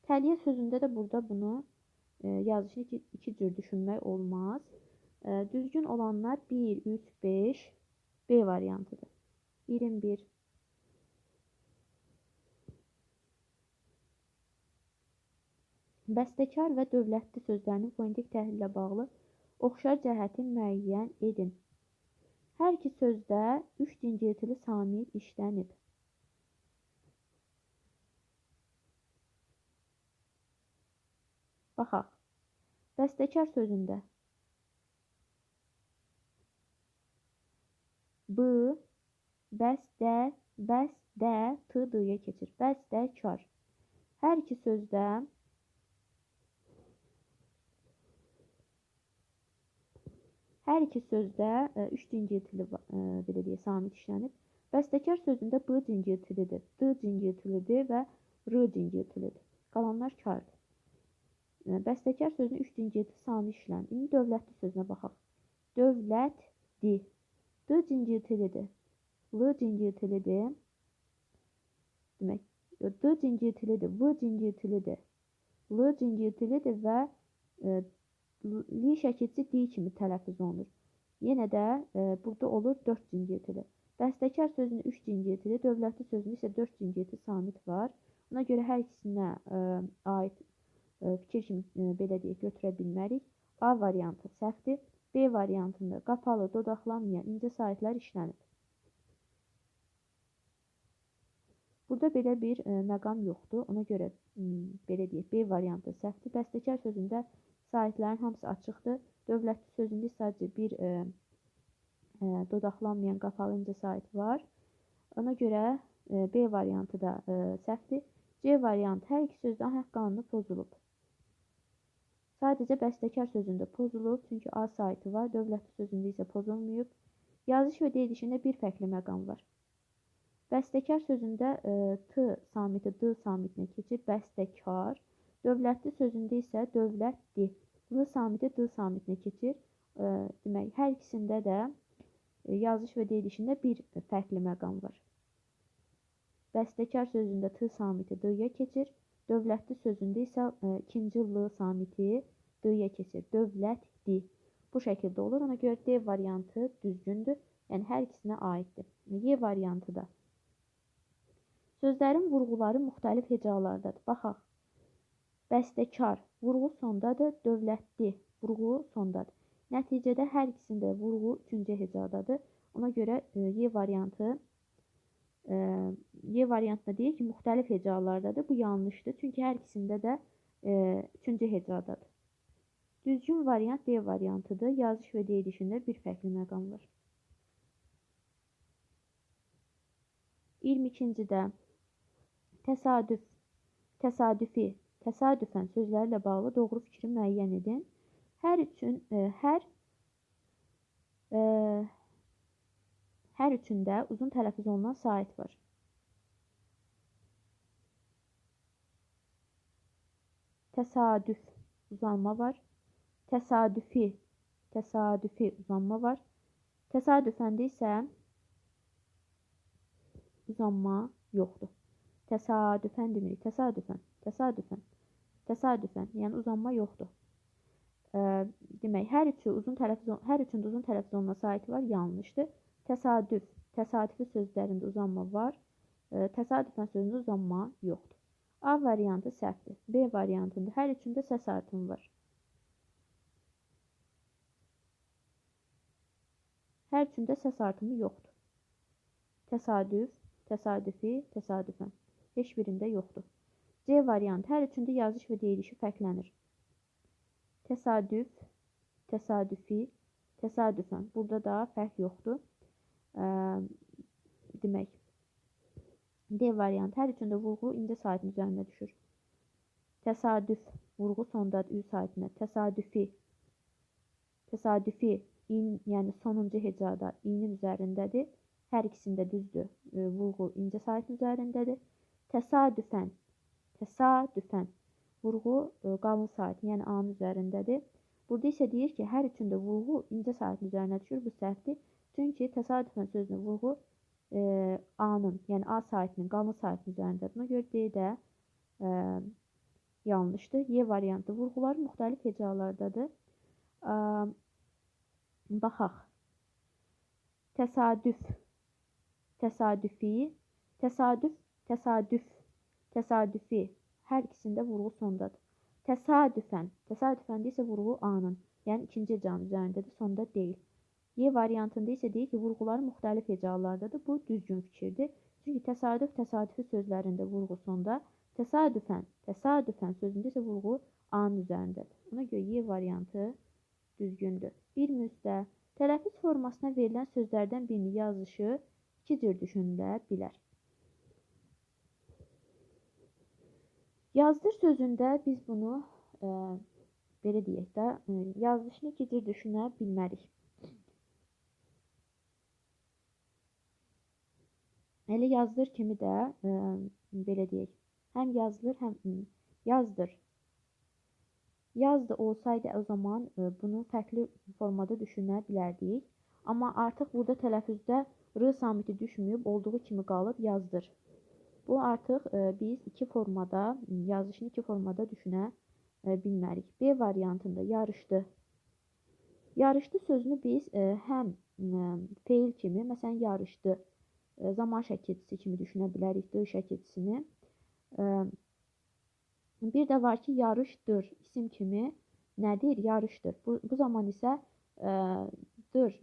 Təliyə sözündə də burada bunu yazışını iki cür düşünmək olmaz. Düzgün olanlar 1, 3, 5, B variantıdır. 21. Bəstəkar və dövlətli sözlərinin fonetik təhlillə bağlı oxşar cəhəti müəyyən edin. Hər iki sözdə 3 cingiltili samit işlənib. Baxaq. Bəstəkar sözündə B, bəstə, bəstə, T, D-yə keçir. Bəstəkar. Hər iki sözdə 3 cingiltili belə deyək, samit işlənib. Bəstəkar sözündə B cingiltilidir, D cingiltilidir və R cingiltilidir. Qalanlar kardır. Bəstəkar sözünün 3 cingiltili samit işlənib. İndi dövlətli sözünə baxaq. Dövlətli. D cingiltilidir. L cingiltilidir. Demək, D cingiltilidir, V cingiltilidir, L cingiltilidir və L şəkilçi D kimi tələffüz olunur. Yenə də burada olur 4 cingiltili. Bəstəkar sözünün 3 cingiltili, dövlətli sözünün isə 4 cingiltili samit var. Ona görə hər ikisinə aid fikir kimi belə deyək, götürə bilmərik. A variantı səhvdir. B variantında qapalı, dodaqlanmayan incə saitlər işlənib. Burada belə bir məqam yoxdur. Ona görə belə deyək, B variantı səhvdir. Bəstəkar sözündə saitlərin hamısı açıqdır. Dövlətli sözündə sadəcə bir dodaqlanmayan qapalı incə sait var. Ona görə B variantı da səhvdir. C variantı hər iki sözdə ahəng qanunu pozulub. Sadəcə bəstəkar sözündə pozulub, çünki A saiti var, dövlətli sözündə isə pozulmayıb. Yazış və deyilişində bir fərqli məqam var. Bəstəkar sözündə T samiti D samitinə keçir, bəstəkar. Dövlətli sözündə isə dövlətli. L samiti D samitinə keçir. Demək, hər ikisində də yazış və deyilişində bir fərqli məqam var. Bəstəkar sözündə T samiti D-yə keçir. Dövlətli sözündə isə ikinci L samiti D-yə keçir. Dövlətli. Bu şəkildə olur. Ona görə D variantı düzgündür. Yəni, hər ikisinə aiddir. Y variantı da. Sözlərin vurğuları müxtəlif hecalardadır. Baxaq. Bəstəkar vurğu sondadır. Dövlətli vurğu sondadır. Nəticədə hər ikisində vurğu üçüncü hecadadır. Ona görə Y variantı Y variantında deyir ki, müxtəlif hecalardadır. Bu yanlışdır. Çünki hər ikisində də üçüncü hecadadır. Düzgün variant D variantıdır. Yazış və deyilişində bir fərqli məqam var. 22-cidə təsadüf, təsadüfi, təsadüfən sözlərlə bağlı doğru fikri müəyyən edin. Hər üçündə uzun tələffüz olunan sait var. Təsadüf uzanma var. Təsadüfi, təsadüfi uzanma var. Təsadüfəndə isə uzanma yoxdur. Təsadüfən demirik. Təsadüfən, təsadüfən, təsadüfən. Yəni uzanma yoxdur. Demək, hər üçündə uzun tələffüz olunan sait var, yanlışdır. Təsadüf, təsadüfi sözlərində uzanma var. Təsadüfən sözündə uzanma yoxdur. A variantı səhvdir. B variantında hər üçündə səs artımı var. Hər üçündə səs artımı yoxdur. Təsadüf, təsadüfi, təsadüfən. Heç birində yoxdur. C variantı hər üçündə yazış və deyilişi fərqlənir. Təsadüf, təsadüfi, təsadüfən. Burada da fərq yoxdur. Demək, D variantı hər üçündə vurğu incə saitin üzərinə düşür. Təsadüf, vurğu sondadır, ü saitinə. Təsadüfi, təsadüfi, in, yəni sonuncu hecada inin üzərindədir. Hər ikisində düzdür, vurğu incə saitin üzərindədir. Təsadüfən, təsadüfən, vurğu qalın saitin, yəni A-nın üzərindədir. Burada isə deyir ki, hər üçündə vurğu incə saitin üzərinə düşür. Bu səhvdir. Çünki təsadüfən sözünün vurğu A-nın, yəni A saitinin, qalın saitin üzərindədir. Buna görə D də yanlışdır. Y variantı vurğular müxtəlif hecalardadır. Baxaq. Təsadüf, təsadüfi, təsadüf, təsadüf, təsadüfi. Hər ikisində vurğu sondadır. Təsadüfən, təsadüfəndə isə vurğu A-nın, yəni ikinci hecanın üzərindədir, sonda deyil. Y variantında isə deyir ki, vurğular müxtəlif hecalardadır. Bu düzgün fikirdir. Çünki təsadüf, təsadüfi sözlərində vurğu sonda, təsadüfən, təsadüfən sözündə isə vurğu A-nın üzərindədir. Ona görə Y variantı düzgündür. 23-də tələffüz formasına verilən sözlərdən birinin yazışı iki cür düşünülə bilər. Yazdır sözündə biz bunu belə deyək də, yazılışını iki cür düşünə bilmərik. Elə yazdır kimi də belə deyək, həm yazılır, həm yazdır. Yazdı olsaydı o zaman bunu fərqli formada düşünə bilərdik. Amma artıq burada tələffüzdə R samiti düşməyib, olduğu kimi qalıb yazdır. Bu artıq biz iki formada, yazışını iki formada düşünə bilmərik. B variantında yarışdı. Yarışdı sözünü biz həm feil kimi, məsələn yarışdı, zaman şəkilçisi kimi düşünə bilərik, D şəkilçisini. Bir də var ki, yarışdır isim kimi nədir? Yarışdır. Bu zaman isə dır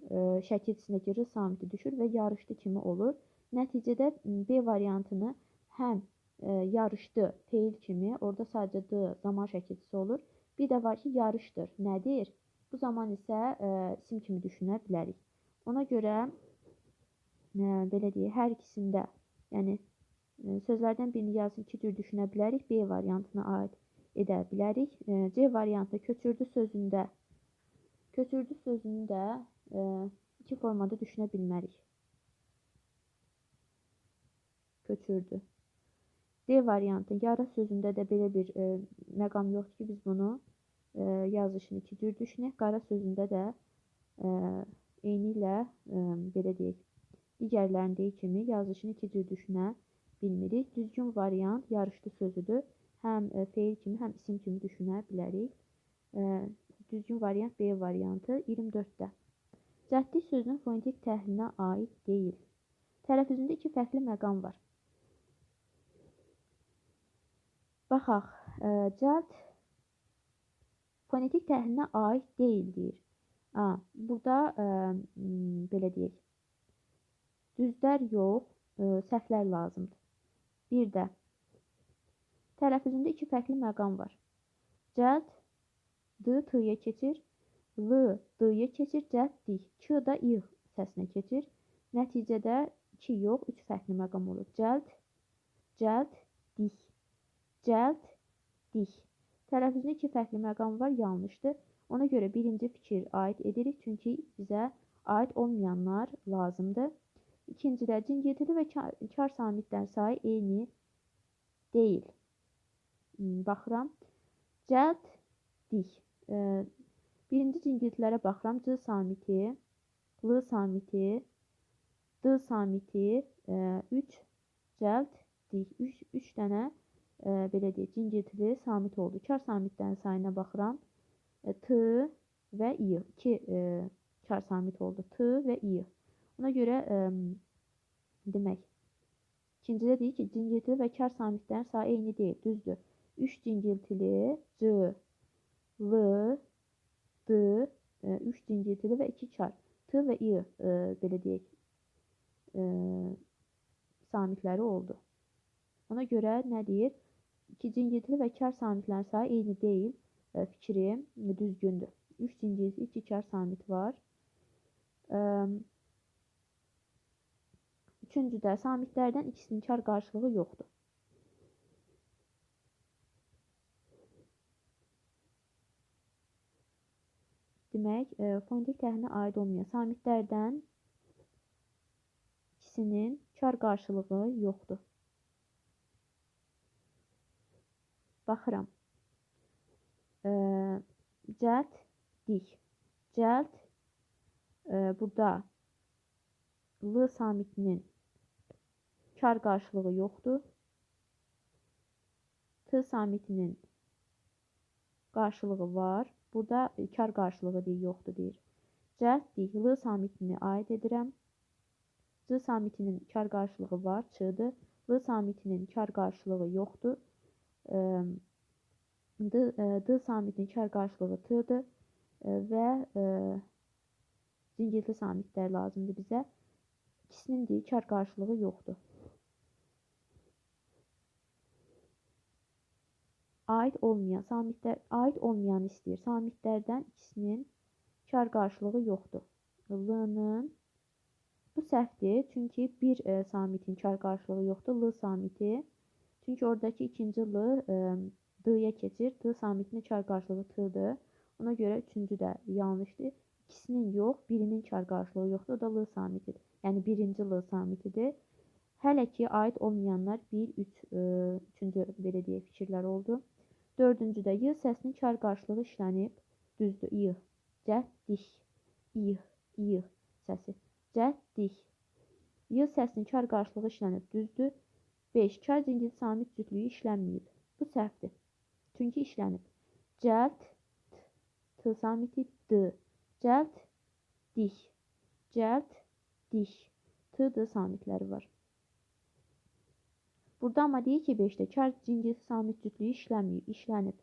şəkilçisindəki R samiti düşür və yarışdı kimi olur. Nəticədə B variantını həm yarışdı feil kimi, orada sadəcə D zaman şəkilçisi olur. Bir də var ki, yarışdır. Nədir? Bu zaman isə isim kimi düşünə bilərik. Ona görə belə deyək, hər ikisində, yəni sözlərdən birini yazın iki cür düşünə bilərik. B variantına aid edə bilərik. C variantı köçürdü sözündə, köçürdü sözünü də iki formada düşünə bilmərik. Köçürdü. D variantı yara sözündə də belə bir məqam yoxdur ki, biz bunu yazışını iki cür düşünək. Qara sözündə də eynilə belə deyək, digərlərinin deyi kimi yazışını iki cür düşünə bilmirik. Düzgün variant yarışdı sözüdür. Həm feil kimi, həm isim kimi düşünə bilərik. Düzgün variant B variantı. 24-də. Cəhdlik sözünün fonetik təhlilinə aid deyil. Tələffüzündə iki fərqli məqam var. Baxaq, cəld fonetik təhlilinə aid deyil deyir. Burada belə deyək, düzlər yox, səhvlər lazımdır. Bir də tələffüzündə iki fərqli məqam var. Cəld D T-yə keçir, L D-yə keçir, cəld dik. K da İ səsinə keçir. Nəticədə 2 yox, 3 fərqli məqam olur. Cəld, cəld, dik. Cəld, dik. Tələffüzündə iki fərqli məqam var, yanlışdır. Ona görə birinci fikir aid edirik, çünki bizə aid olmayanlar lazımdır. İkincidə, cingiltili və kar samitlərin sayı eyni deyil. Baxıram. Cəld, dik. Birinci cingiltilərə baxıram. C samiti, L samiti, D samiti, 3 cəld, dik. 3 dənə belə deyək, cingiltili samit oldu. Kar samitlərin sayına baxıram. T və I. 2 kar samit oldu. T və I. Ona görə demək, İkincidə deyir ki, cingiltili və kar samitlərin sayı eyni deyil. Düzdür. 3 cingiltili C, L, D, 3 cingiltili və 2 kar. T və I, belə deyək, samitləri oldu. Ona görə nə deyir? 2 cingiltili və kar samitlərin sayı eyni deyil. Fikri düzgündür. 3 cingiltili, 2 kar samit var. Üçüncüdə samitlərdən ikisinin kar qarşılığı yoxdur. Demək, fonetik təhririnə aid olmayan samitlərdən ikisinin kar qarşılığı yoxdur. Baxıram. Cəld, dik. Cəld, burada L samitinin kar qarşılığı yoxdur. T samitinin qarşılığı var. Burada kar qarşılığı deyir, yoxdur deyir. Cəld, dik. L samitini aid edirəm. C samitinin kar qarşılığı var, Ç-dır. L samitinin kar qarşılığı yoxdur. D samitinin kar qarşılığı T-dır və cingiltili samitlər lazımdır bizə. İkisinin deyir, kar qarşılığı yoxdur. Aid olmayan samitlər, aid olmayanı istəyir. Samitlərdən ikisinin kar qarşılığı yoxdur. L-nın bu səhvdir, çünki bir samitin kar qarşılığı yoxdur. L samiti. Çünki oradakı ikinci L D-yə keçir. D samitinin kar qarşılığı T-dır. Ona görə üçüncü də yanlışdır. İkisinin yox, birinin kar qarşılığı yoxdur. O da L samitidir. Yəni birinci L samitidir. Hələ ki, aid olmayanlar 1, 3, üçüncü belə deyək fikirlər oldu. Dördüncüdə Y səsinin kar qarşılığı işlənib. Düzdür, Y. Cəddik. Y, Y səsi. Cəddik. Y səsinin kar qarşılığı işlənib. Düzdür. 5. Kar cingilti samit cütlüyü işlənməyib. Bu səhvdir. Çünki işlənib. Cəld, T samiti D. Cəld, dik. Cəld, dik. T, D samitləri var. Burada amma deyir ki, 5-də kar cingilti samit cütlüyü işlənməyib, işlənib.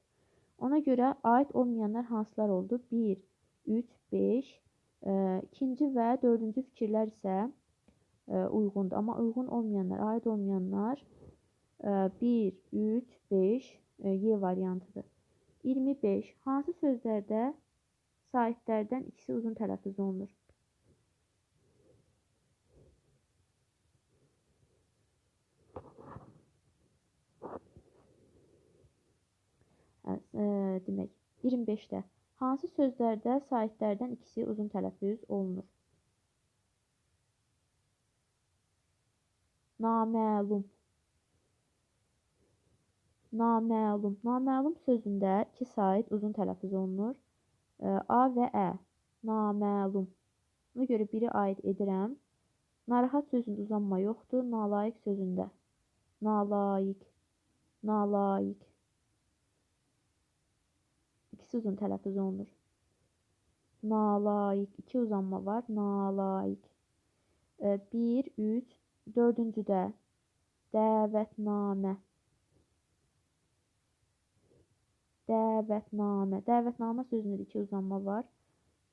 Ona görə aid olmayanlar hansılar oldu? 1, 3, 5. İkinci və dördüncü fikirlər isə uyğundur. Amma uyğun olmayanlar, aid olmayanlar 1, 3, 5 Y variantıdır. 25. Hansı sözlərdə saitlərdən ikisi uzun tələffüz olunur? Demək, 25-də hansı sözlərdə saitlərdən ikisi uzun tələffüz olunur? Naməlum. Naməlum. Naməlum sözündə iki sait uzun tələffüz olunur. A və Ə. Naməlum. Buna görə biri aid edirəm. Narahat sözündə uzanma yoxdur. Nalayiq sözündə. Nalayiq. Nalayiq. İkisi uzun tələffüz olunur. Nalayiq. İki uzanma var. Nalayiq. 1, 3, dördüncüdə dəvətnamə. Dəvətnamə. Dəvətnamə sözündə də iki uzanma var.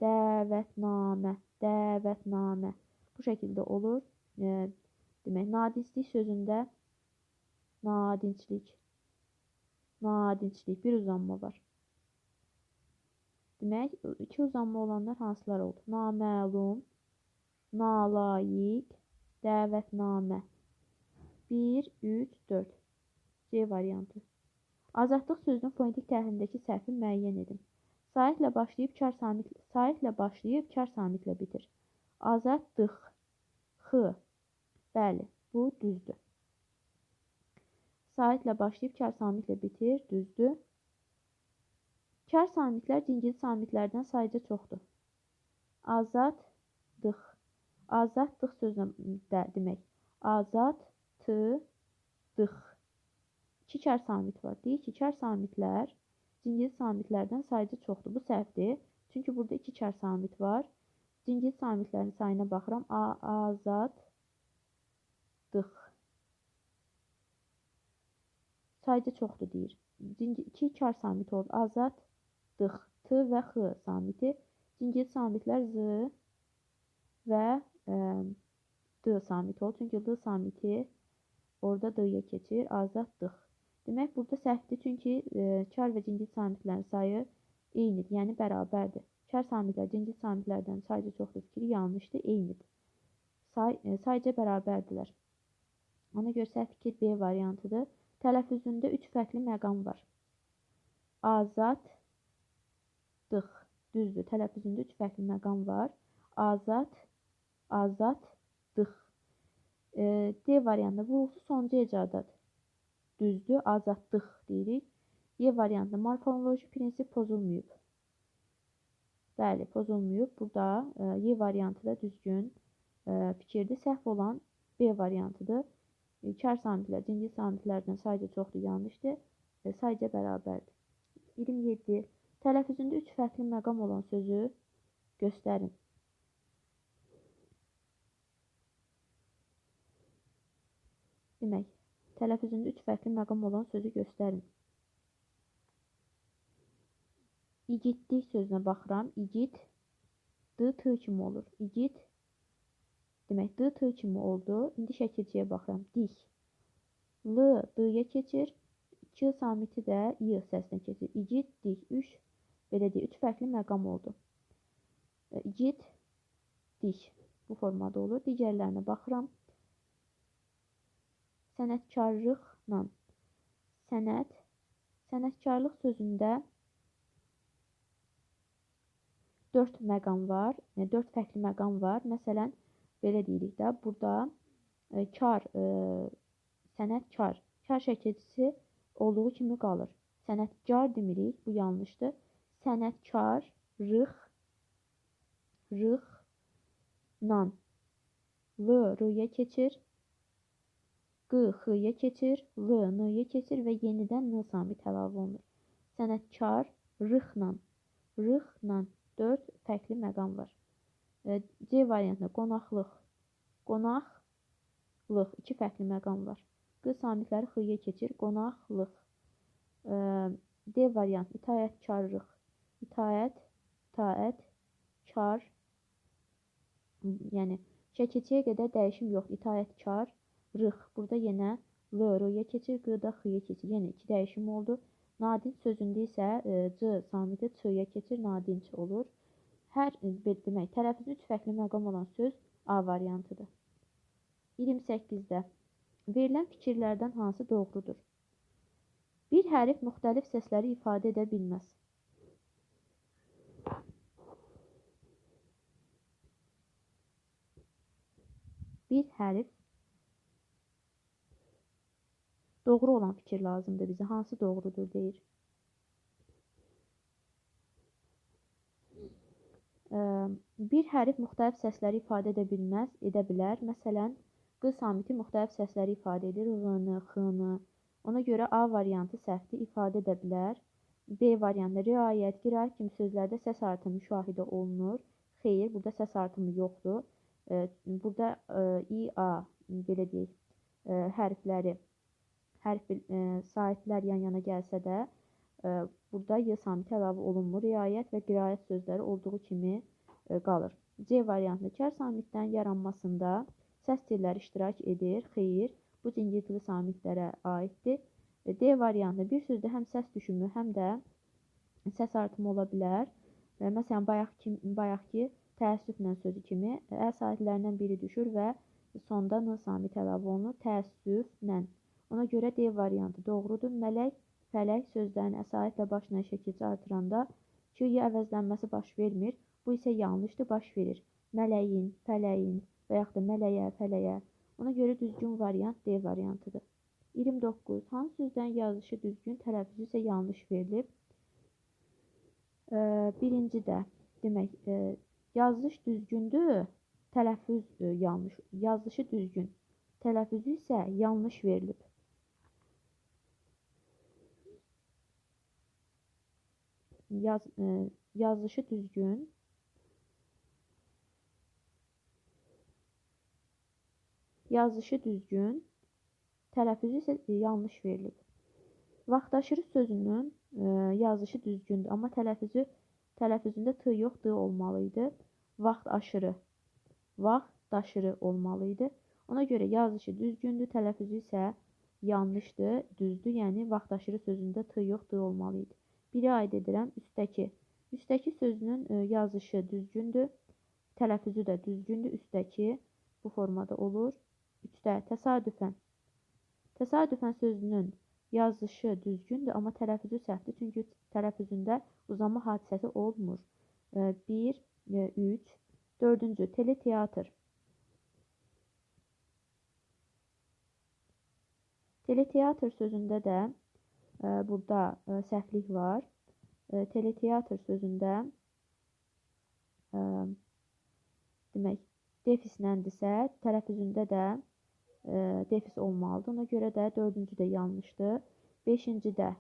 Dəvətnamə. Dəvətnamə. Bu şəkildə olur. Demək, nadinclik sözündə nadinclik. Nadinclik. Bir uzanma var. Demək, iki uzanma olanlar hansılar oldu? Naməlum, nalayiq, dəvətnamə. 1, 3, 4. C variantı. Azadlıq sözünün fonetik təhrindəki səhvi müəyyən edin. Saitlə başlayıb kar samitlə bitir. Azadlıq. X. Bəli, bu düzdür. Saitlə başlayıb kar samitlə bitir, düzdür. Kar samitlər cingilti samitlərdən sayca çoxdur. Azadlıq. Azadlıq sözünə də demək. Azadlıq. İki kar samit var. Deyir ki, kar samitlər cingilti samitlərdən sayca çoxdur. Bu səhvdir. Çünki burada iki kar samit var. Cingilti samitlərin sayına baxıram. Azadlıq. Sayca çoxdur deyir. 2 kar samiti oldu. Azadlıq. T və X samiti. Cingilti samitlər Z və D samiti oldu. Çünki D samiti orada D-yə keçir. Azadlıq. Demək, burada səhvdir. Çünki kar və cingilti samitlərin sayı eynidir, yəni bərabərdir. Kar samitlər cingilti samitlərdən sayca çoxdur fikri yanlışdır, eynidir. Sayca bərabərdirlər. Ona görə səhv fikir B variantıdır. Tələffüzündə 3 fərqli məqam var. Azadlıq. Düzdür. Tələffüzündə 3 fərqli məqam var. Azad, azadlıq. D variantında vurğusuz sonuncu hecadat. Düzdür. Azadlıq deyirik. Y variantında morfoloji prinsip pozulmayıb. Bəli, pozulmayıb. Burada Y variantı da düzgün fikirdir. Səhv olan B variantıdır. Kar samitlər, cingil samitlərdən sayca çoxdur, yanlışdır. Sayca bərabərdir. 27. Tələffüzündə 3 fərqli məqam olan sözü göstərin. Demək, tələffüzündə 3 fərqli məqam olan sözü göstərin. İgidlik sözünə baxıram. İgid, D, T kimi olur. İgid, demək, D, T kimi oldu. İndi şəkilçiyə baxıram. Dik. L, D-yə keçir. K samiti də Y səsinə keçir. İgid, dik. 3, belə deyək, 3 fərqli məqam oldu. İgid, dik. Bu formada olur. Digərlərinə baxıram. Sənətkarlıqla. Sənət. Sənətkarlıq sözündə 4 məqam var. Yəni, 4 fərqli məqam var. Məsələn, belə deyirik də, burada kar, sənətkar, kar şəkilçisi olduğu kimi qalır. Sənətkar demirik, bu yanlışdır. Sənətkar, rıx, rıx, nan. L, R-yə keçir, Q, X-yə keçir, L, N-yə keçir və yenidən N samit əlavə olunur. Sənətkar, rıxla, rıxla 4 fərqli məqam var. C variantında qonaqlıq, qonaqlıq, 2 fərqli məqam var. Q samitləri X-yə keçir, qonaqlıq. D variantı itaətkarlıq, itaət, itaət, kar, yəni şəkilçiyə qədər dəyişim yoxdur. İtaətkar, rıx. Burada yenə L, R-yə keçir, Q da X-yə keçir. Yenə 2 dəyişim oldu. Nadinc sözündə isə C samiti C-yə keçir, nadinc olur. Hər, demək, tələffüzü 3 fərqli məqam olan söz A variantıdır. 28-də verilən fikirlərdən hansı doğrudur? Bir hərf müxtəlif səsləri ifadə edə bilməz. Bir hərf doğru olan fikir lazımdır bizə. Hansı doğrudur deyir. Bir hərf müxtəlif səsləri ifadə edə bilməz, edə bilər. Məsələn, Q samiti müxtəlif səsləri ifadə edir. Q-nı, X-nı. Ona görə A variantı səhvdir, ifadə edə bilər. B variantı riayət, qiraət kimi sözlərdə səs artımı müşahidə olunur. Xeyr, burada səs artımı yoxdur. Burada I, A, belə deyək, hərfləri, hərf saitlər yan-yana gəlsə də, burada Y samiti əlavə olunmur. Riayət və qiraət sözləri olduğu kimi qalır. C variantında kar samitlərin yaranmasında səs telləri iştirak edir. Xeyr, bu cingiltili samitlərə aiddir. D variantında bir sözdə həm səs düşümü, həm də səs artımı ola bilər. Məsələn, bayaqki təəssüflə sözü kimi ə saitlərindən biri düşür və sonda N samiti əlavə olunur. Təəssüflə. Ona görə D variantı doğrudur. Mələk, fələk sözlərinin əsaitlə başlayan şəkilçi artıranda Q-yə əvəzlənməsi baş vermir. Bu isə yanlışdır, baş verir. Mələyin, fələyin və yaxud da mələyə, fələyə. Ona görə düzgün variant D variantıdır. 29. Hansı sözlərin yazılışı düzgün, tələffüzü isə yanlış verilib? Birinci də, demək, yazılış düzgündür, tələffüz yanlış. Yazılışı düzgün, tələffüzü isə yanlış verilib. Yazılışı düzgün, yazılışı düzgün, tələffüzü isə yanlış verilib. Vaxtaşırı sözünün yazışı düzgündür, amma tələffüzündə T yox, D olmalı idi. Vaxt aşırı, vaxt aşırı olmalı idi. Ona görə yazışı düzgündür, tələffüzü isə yanlışdır, düzdür. Yəni vaxt aşırı sözündə T yox, D olmalı idi. 1-ə aid edirəm. Üstəki. Üstəki sözünün yazışı düzgündür, tələffüzü də düzgündür. Üstəki bu formada olur. 3-də təsadüfən. Təsadüfən sözünün yazışı düzgündür, amma tələffüzü səhvdir. Çünki tələffüzündə uzanma hadisəsi olmur. 1, 3, 4-cü teleteatr. Teleteatr sözündə də burada səhvlik var. Teleteatr sözündə demək, defisləndirsə, tələffüzündə də defis olmalıdır. Ona görə də 4-cü də yanlışdır. 5-ci də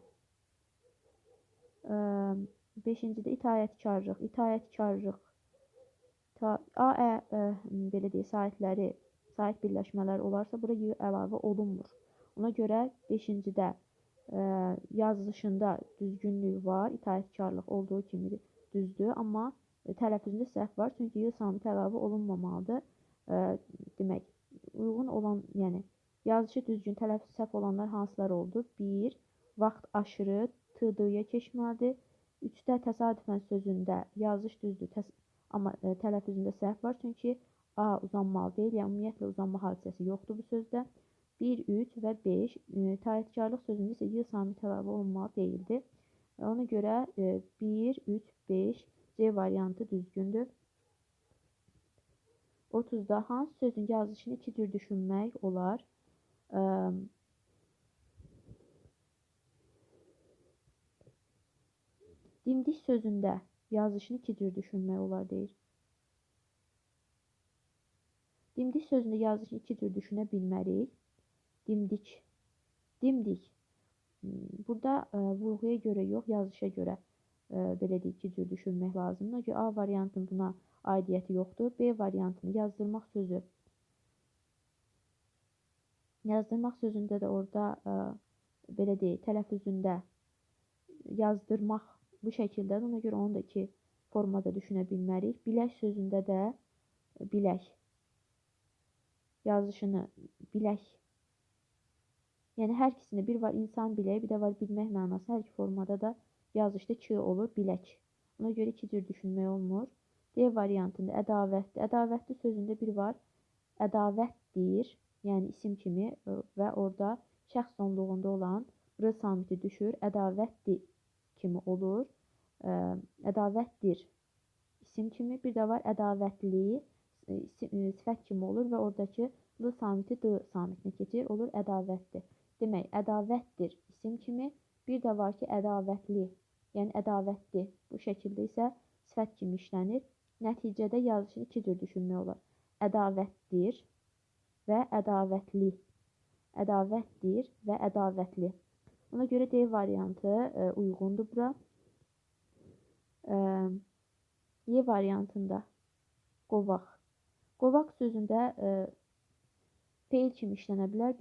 5-ci də itaətkarlıq, itaətkarlıq. A, Ə, belə deyək, saitləri, sait birləşmələri olarsa, bura y əlavə olunmur. Ona görə 5-ci də yazılışında düzgünlük var, itaətkarlıq olduğu kimi düzdür, amma tələffüzündə səhv var, çünki y samiti əlavə olunmamalıdır. Demək, uyğun olan, yəni yazışı düzgün, tələffüzü səhv olanlar hansılar oldu? 1, vaxt aşırı, T-D-yə keçməlidir. 3-də təsadüfən sözündə yazış düzdür, amma tələffüzündə səhv var, çünki A uzanmalı deyil, yəni ümumiyyətlə uzanma hadisəsi yoxdur bu sözdə. 1, 3 və 5 itaətkarlıq sözündə isə y samiti əlavə olunmalı deyildi. Ona görə 1, 3, 5 C variantı düzgündür. 30-da hansı sözün yazılışını iki cür düşünmək olar? Dimdik sözündə yazılışını iki cür düşünmək olar deyir. Dimdik sözündə yazılışını iki cür düşünə bilmərik. Dimdik, dimdik. Burada vurğuya görə yox, yazışa görə belə deyək, iki cür düşünmək lazımdır. Ona görə A variantının buna aidiyyəti yoxdur. B variantını yazdırmaq sözü. Yazdırmaq sözündə də orada belə deyək, tələffüzündə yazdırmaq bu şəkildədir. Ona görə onu da iki formada düşünə bilmərik. Bilək sözündə də bilək yazışını bilək. Yəni hər ikisində bir var insan biləyi, bir də var bilmək mənası. Hər iki formada da yazışda Ç olur, bilək. Ona görə iki cür düşünmək olmur. D variantında ədavətli. Ədavətli sözündə bir var ədavətdir, yəni isim kimi və orada şəxs sonluğunda olan R samiti düşür. Ədavətli kimi olur. Ədavətdir isim kimi. Bir də var ədavətli sifət kimi olur və oradakı L samiti D samitinə keçir. Olur ədavətli. Demək, ədavətdir isim kimi. Bir də var ki, ədavətli, yəni ədavətli. Bu şəkildə isə sifət kimi işlənir. Nəticədə yazılışını iki cür düşünmək olar. Ədavətdir və ədavətli. Ədavətdir və ədavətli. Ona görə D variantı uyğundur bura. Y variantında qovaq. Qovaq sözündə feil kimi işlənə bilər.